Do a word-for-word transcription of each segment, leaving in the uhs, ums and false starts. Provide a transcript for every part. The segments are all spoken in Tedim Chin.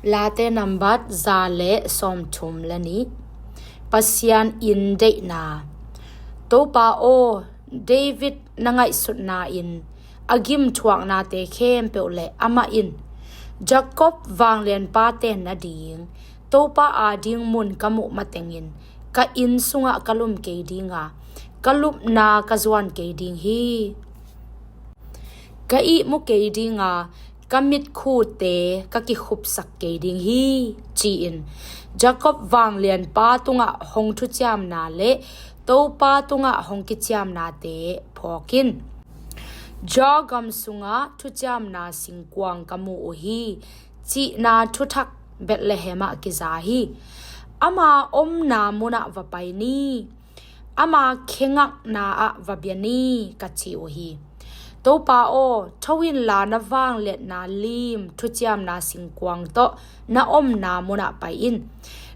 Late nambat za le sawmthum le nih. Pasian in deihna. Topa aw, David na ngaihsutna in a gimthuaknate khempeuh le amah in Jacob vanglianpa tenna ding Topa ading mun ka muh matengin ka inn sungah ka lum kei dinga, ka lupna ka zuan kei ding hi. Ka ihmu kei dinga, ka mitkhute ka kikhupsak kei ding hi, ci-in Jacob vanglianpa tungah hong thuciamna le Topa tungah hong kiciamnate phawk in. Judah gam sungah thuciamna singkuang ka mu uh hi, cihna thuthak Bethlehem ah kiza hi. Ama omna munah va pai ni, ama khengakna ah va bia ni, ka ci uh hi. Topa aw, tho inla na vangliatna lim thuciamna singkuang tawh na omna munah pai in.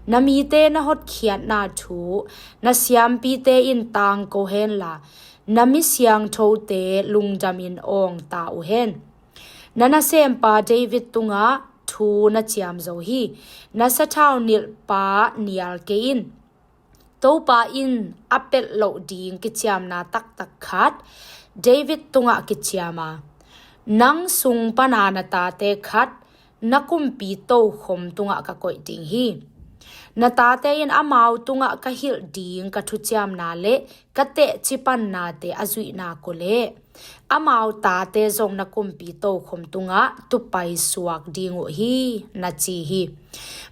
Na mite na hotkhiatna thu na siampite in tangko henla, na mi siangthote lungdamin awngta uh hen. Na nasempa David tungah thu na ciam zo hi. Na sathau nilhpa nial kei in. Topa in a pelh loh ding kiciamna taktak khat David tungah kiciam a, nang sung pana na tate khat na kumpi tokhom tungah ka koih ding hi. Na tate in amau tungah ka hilh ding ka thuciamna le ka tehci pannate a zuihna kuleh amau tate zong na kumpi tokhom tungah tupai suak ding uh hi, na ci hi.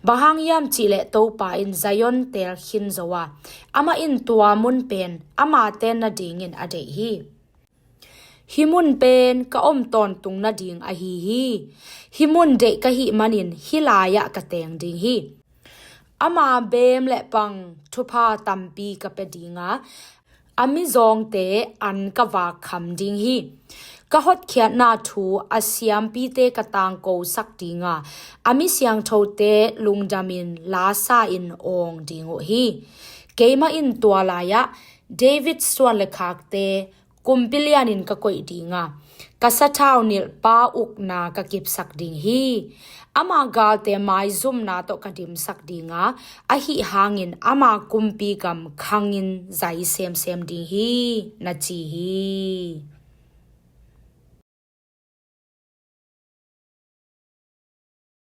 Bang hang hiam cihleh Topa in Zion teel khin zo a, amah in tua mun pen ama tenna dingin a deih hi. Hih mun pen ka om tawntung nading ahi hi. Hih mun deih ka hih manin hih lai-ah ka teng ding hi. Ama beem le pang thupha tampi ka pia dinga, a mizawngte an ka vak kham ding hi. Ka hotkhiatna thu a siampite ka tangkosak dinga, a mi siangthote lungdamin lasa in awng ding uh hi. Keimah in tua lai-ah David suan le khakte kumpi lianin ka koih dinga, ka sathau nilhpa ukna ka kipsak ding hi. Ama galte maizumna tawh ka dimsak dinga, ahi hangin ama kumpi gam khangin zai semsem ding hi, na ci hi.